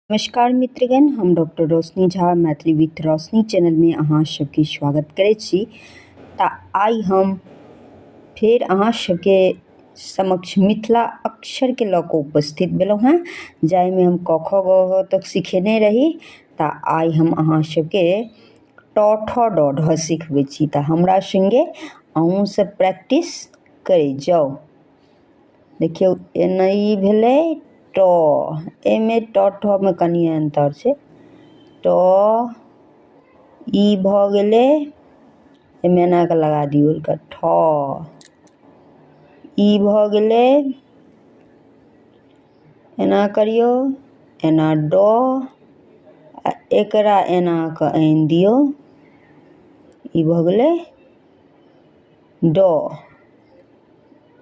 नमस्कार मित्रगण, हम डॉक्टर रोशनी झा मैथिली विथ रोशनी चैनलमे अहाँ सबके स्वागत करै छी। तऽ आइ हम फेर अहाँ सबके समक्ष मिथिला अक्षरके लऽ कऽ उपस्थित भेलहुँ हेँ, जाहिमे हम क ख ग घ तक सिखेने रही। तऽ आइ हम अहाँ सबके ट ठ ड ढ सिखबै छी। तऽ हमरा सङ्गे अहूँ सब प्रैक्टिस करै जाउ। देखियौ, एना ई भेलै ट। एहिमे ट ठ मे कनि अन्तर छै। ट ई भऽ गेलै, एहिमे एना कऽ लगा दियौ ठ। ई भऽ गेलै, एना करियौ, एना ड, आ एकरा एना कऽ आनि दियौ। ई भऽ गेलै ड।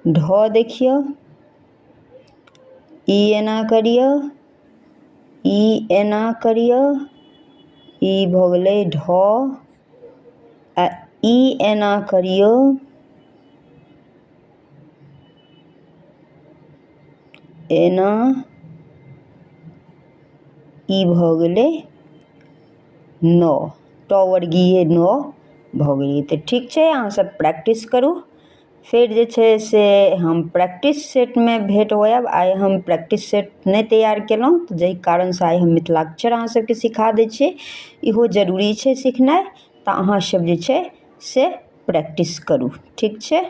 ढ देखियौ, ई एना करियौ, ई एना करियौ, ई भऽ गेलै ढ, आ ई एना करियौ, एना, ई भऽ गेलै न। ट वर्गीय न भऽ गेलै। तऽ ठीक छै, अहाँ सब प्रैक्टिस करू। फेर जे छै से हम प्रैक्टिस सेटमे भेँट होयब। आइ हम प्रैक्टिस सेट नहि तैयार केलहुँ, जाहि कारणसँ आइ हम मिथिलाक्षर अहाँ सबके सिखा दै छी। इहो जरूरी छै सिखनाइ। तऽ अहाँ सब जे छै से प्रैक्टिस करू। ठीक छै।